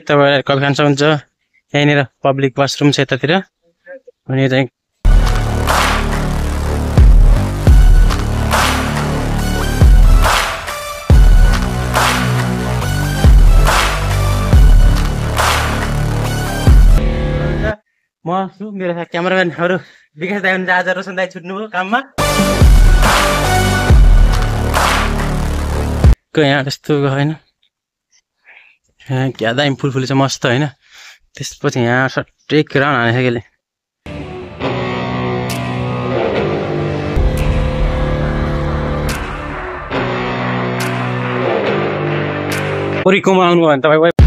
तपाईहरु कफी खान सक्नुहुन्छ यहाँनिर पब्लिक वाशरूम छ यतातिर अनि चाहिँ म छु मेरो क्यामेराम्यानहरु विकास दाइ हुन्छ आज रोशन दाइ छुट्नु भयो काममा को यहाँ त्यस्तो हैन क्या दाइ फुल छ मस्त हैन त्यसपछि यहाँ सट्टै राउन्ड हानेछ केले ओरीकोमा आउनु भयो भने तपाईँ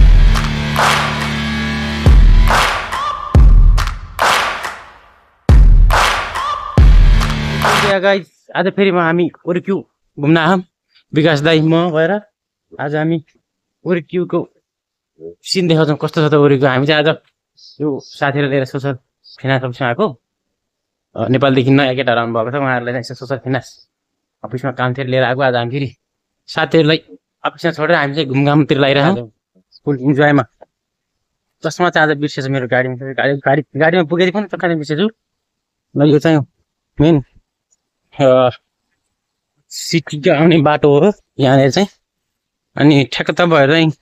गाइस आज फेरि हामी ओरीक्यू घुम्न आयौं विकास दाइ म भएर आज हामी ओरीक्यूको सिन देखाउँछौँ कस्तो छ त ओरीक्यू हामी चाहिँ आज यो साथीहरु लिएर सोशल फिनान्स अफिसमा आएको नेपालदेखि नयाँ केटाहरु आउनु भएको छ उहाँहरुलाई चाहिँ सोशल फिनान्स अफिसमा काम थियो लिएर आएको आज हामी फेरि साथीहरुलाई अफिसमा छोडेर हामी चाहिँ घुमघामतिर लागिरहेछौँ फुल इन्जोयमा जसमा चाहिँ आज बिर्सेछ मेरो गाडीमा पुगेर पनि तर्काले बिर्सेछु ल यो चाहिँ मेन सिटीको आउने बाटो हो यहाँनिर चाहिँ अनि ठ्याक्क तपाईहरु चाहिँ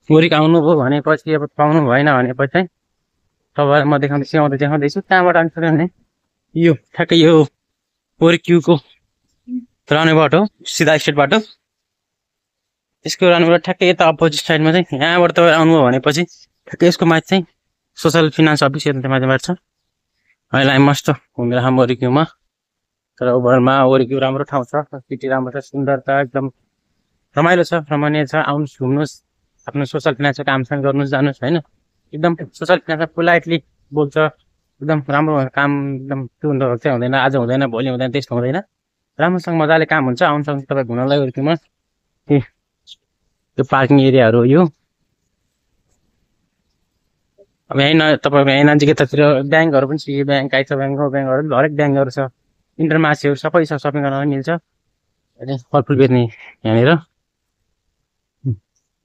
ओरीको आउनुभयो भनेपछि अब पाउनु भएन भनेपछि चाहिँ तपाईहरु म देखाउँदैछु त्यहाँबाट आउनु सक्यो भने यो ठ्याक्कै यो ओरीक्यूको रहने बाटो सिधा स्ट्रेट बाटो यसको रहनेबाट ठ्याक्कै यता अपोजिट साइडमा चाहिँ यहाँबाट तपाईहरु आउनुभयो भनेपछि ठ्याक्कै यसको माथि चाहिँ सोशल फिनान्स अफिस यता माथिबाट छ अहिले हामी मस्त घुमिरहेको छौँ ओरीक्यूमा तर ओभरअलमा ओरीक्यू राम्रो ठाउँ छ सिटी राम्रो छ सुन्दरता एकदम रमाइलो छ रमणीय छ आउनुहोस् घुम्नुहोस् आफ्नो सोशल फिनान्सको कामसँग गर्नुहोस् जानुहोस् हैन एकदम सोशल फिनान्स पोलाइटली बोल्छ एकदम राम्रो काम एकदम त्यो चाहिँ हुँदैन आज हुँदैन भोलि हुँदैन त्यस्तो हुँदैन राम्रोसँग मजाले काम हुन्छ आउनु सक्नुहुन्छ तपाईँ घुम्नलाई ओरीक्यूमा यो पार्किङ एरियाहरू यो अब यहाँ तपाईँको यहाँ नजिक यतातिर ब्याङ्कहरू पनि छ ब्याङ्क आइछ ब्याङ्कहरू हरेक ब्याङ्कहरू छ इन्टरमार्सीहरू सबै छ सपिङ गर्न मिल्छ फलफुल बेच्ने यहाँनिर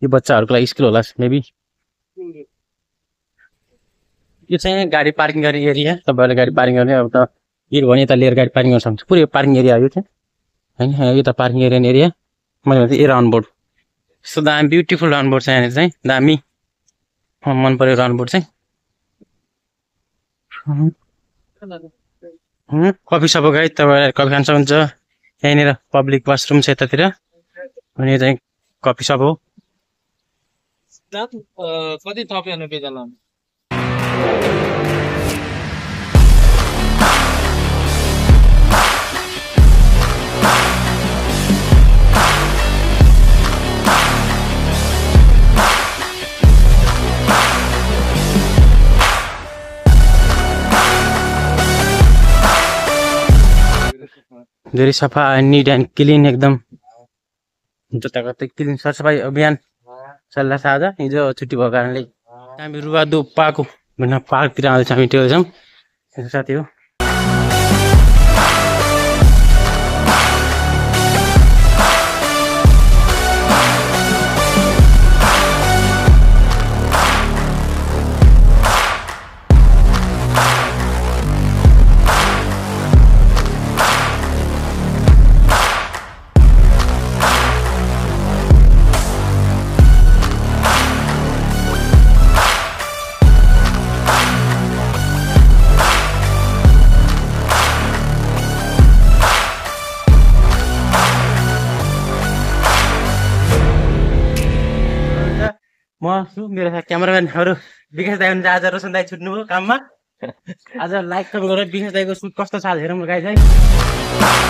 यो बच्चाहरूको लागि स्कुल होला मेबी यो चाहिँ गाडी पार्किङ गर्ने एरिया तपाईँहरूले गाडी पार्किङ गर्ने अब त हिँड भने यता लिएर गाडी पार्किङ गर्न सक्नुहुन्छ पुरै पार्किङ एरिया यो चाहिँ होइन यो त पार्किङ एरिया मैले भन्छ ए राउन्ड बोर्ड यस्तो दामी ब्युटिफुल राउन्ड बोर्ड छ यहाँनिर चाहिँ दामी मन पर्यो राउन्ड बोर्ड चाहिँ कफी सप गाई तपाईहरु कफी खान सक्नुहुन्छ यहाँनिर पब्लिक वाशरूम छ यतातिर अनि यो चाहिँ कफी सप हो कति थप्यो बेजाला धेरै सफा निट एन्ड क्लिन एकदम जताततै क्लिन सरसफाई अभियान चल्ला छ आज हिजो छुट्टी भएको कारणले हामी रुवादो पाको भन्ने पार्कतिर आउँदैछ हामी टेलछौँ साथी हो म छु मेरो क्यामेराम्यानहरु विकास दाइ हुन्छ आज रोशन दाइ छुट्नु भयो काममा आज लाइक कमेन्ट गरेर विकास दाइको सुट कस्तो छ हेरौँ न गाइस है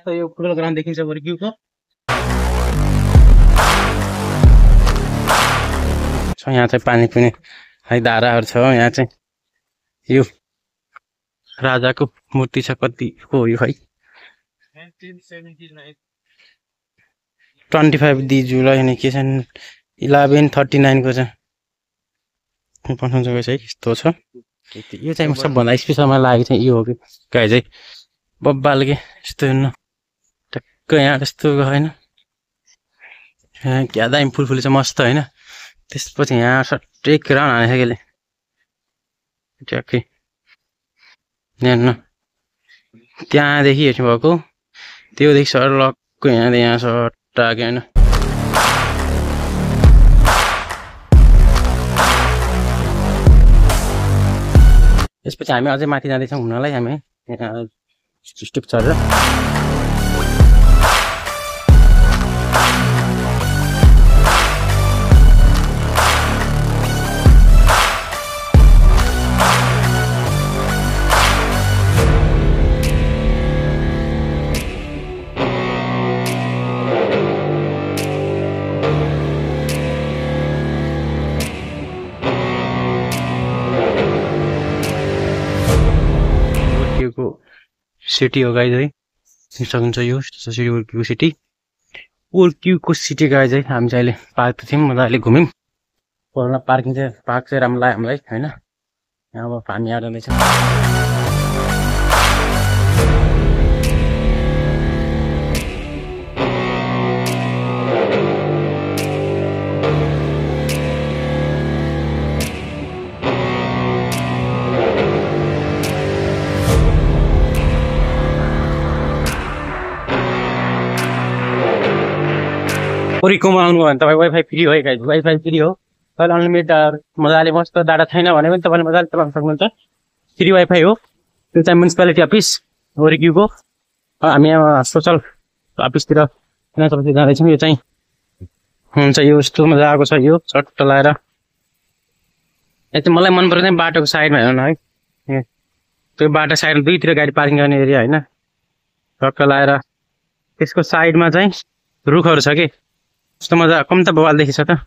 मस्त यो फुटबल ग्राउन्ड देखिन्छ वर्कियुको छ। यहाँ चाहिँ पानी पिउने है धाराहरू छ। यहाँ चाहिँ यो राजाको मूर्ति छ। कतिको हो यो है 25 दी जुलाई अनि के छ 1139 को छ। पठाउँछ है यस्तो छ। यो चाहिँ सबभन्दा स्पेसल मलाई लागेको चाहिँ यो हो कि गाई चाहिँ बब्बाल के यस्तो हेर्नु टक्क यहाँ त्यस्तो होइन क्या दामी फुलफुली चाहिँ मस्त होइन। त्यसपछि यहाँ सट्टै राउन्ड हानेछ केले ट्याक्कै हेर्नु त्यहाँदेखि हेर्नु भएको त्योदेखि सर्लक्क यहाँ सट्टा होइन। त्यसपछि हामी अझै माथि जाँदैछौँ हुनलाई हामी स्टिप चढेर। सिटी हो गाइज है सक्नुहुन्छ यो सिटी वर्कियुको सिटी वर्कियुको सिटी गाइज है। हामी चाहिँ अहिले पार्क थियौँ मजाले घुम्यौँ। कोरोना पार्किङ चाहिँ पार्क चाहिँ राम्रो लाग्यो हामीलाई होइन। यहाँ अब हामी यहाँ जाँदैछ। वरिकोमा आउनु भयो भने तपाईँ वाइफाई फ्री हो गाइज। वाइफाई फ्री हो। तपाईँले अनलिमिटेड मजाले मस्त डाटा छैन भने पनि तपाईँले मजाले चलाउन सक्नुहुन्छ। फ्री वाइफाई हो। त्यो चाहिँ म्युनिसिपालिटी अफिस वरिक्युको। हामी यहाँ सोसल अफिसतिर फिनान्स अफिसतिर जाँदैछौँ। यो चाहिँ हुन्छ यो यस्तो मजा आएको छ यो चट्ट लगाएर। यति मलाई मन परेको चाहिँ बाटोको साइडमा हेर्नु न है। त्यो बाटो साइडमा दुईतिर गाडी पार्किङ गर्ने एरिया होइन चट्ट लगाएर। त्यसको साइडमा चाहिँ रुखहरू छ कि कस्तो मजा कम त बवाल देखिन्छ त।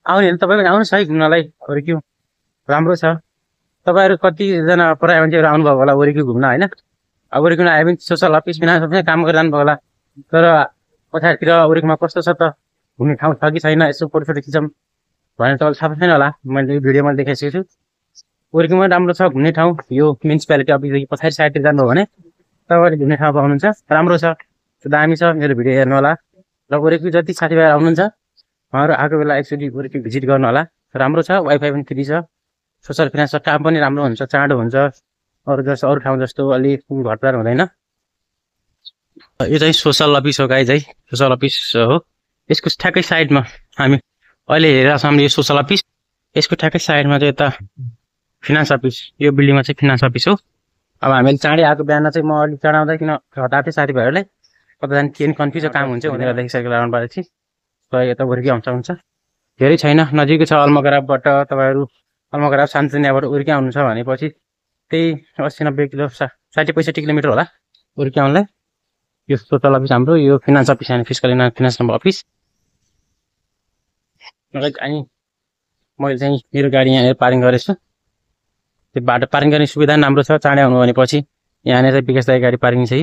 आउने भने तपाईँ पनि आउनुहोस् है घुम्नलाई वरिक्यु राम्रो छ। तपाईँहरू कतिजना प्रायः मान्छेहरू आउनुभएको होला वरिक्यु घुम्न होइन। अब वरिक्युमा आयो भने सोसल अफिस फिनान्स अफिसमै काम गरेर जानुभयो होला। तर पछाडितिर वरिक्युमा कस्तो छ त घुम्ने ठाउँ छ कि छैन यसो फोटो खिचौँ भनेर तपाईँलाई थाहा छैन होला। मैले भिडियोमा देखाइसकेको छु। वरिक्युमा राम्रो छ घुम्ने ठाउँ। यो म्युनिसिपालिटी अफिसदेखि पछाडि साइडतिर जानुभयो भने तपाईँले घुम्ने ठाउँ पाउनुहुन्छ। राम्रो छ दामी छ। मेरो भिडियो हेर्नु होला र वरिक्यु जति साथीभाइ आउनुहुन्छ उहाँहरू आएको बेला एकचोटि वरिक्यु भिजिट गर्नु होला। राम्रो छ वाइफाई पनि फ्री छ। सोसल फिनान्स काम पनि राम्रो हुन्छ चाँडो हुन्छ। अरू ठाउँ जस्तो अलिक घटबड हुँदैन। यो चाहिँ सोसल अफिस हो गाइज है। सोसल अफिस हो। यसको ठ्याक्कै साइडमा हामी अहिले हेरेर सामने यो सोसल अफिस। यसको ठ्याक्कै साइडमा चाहिँ यता फिनान्स अफिस। यो बिल्डिङमा चाहिँ फिनान्स अफिस हो। अब हामीले चाँडै आएको बिहान चाहिँ म अलिक चाँडो आउँदा किन हतार थिएँ साथीभाइहरूलाई कतिजना के कन्फ्युज काम हुन्छ भनेर देखिसकेको लाउनु परेको थिएँ। यता वरिक्यु आउँछ हुन्छ धेरै छैन नजिकै छ। अल्मोगराबाट तपाईँहरू अल्मोगरा सानचुनियाबाट वरिक्यु आउनु छ भनेपछि त्यही 80-90 किलो 60-65 किलोमिटर होला वरिक्यु आउनलाई। यो सोसल अफिस हाम्रो यो फिनान्स अफिस होइन फिस्कल फिनान्स नम्बर अफिस। अनि मैले चाहिँ मेरो गाडी यहाँनिर पार्किङ गरेको छु। त्यो बाटो पार्किङ गर्ने सुविधा राम्रो छ। चाँडै आउनु भनेपछि यहाँनिर चाहिँ विकास दाइ गाडी पार्किङ छ।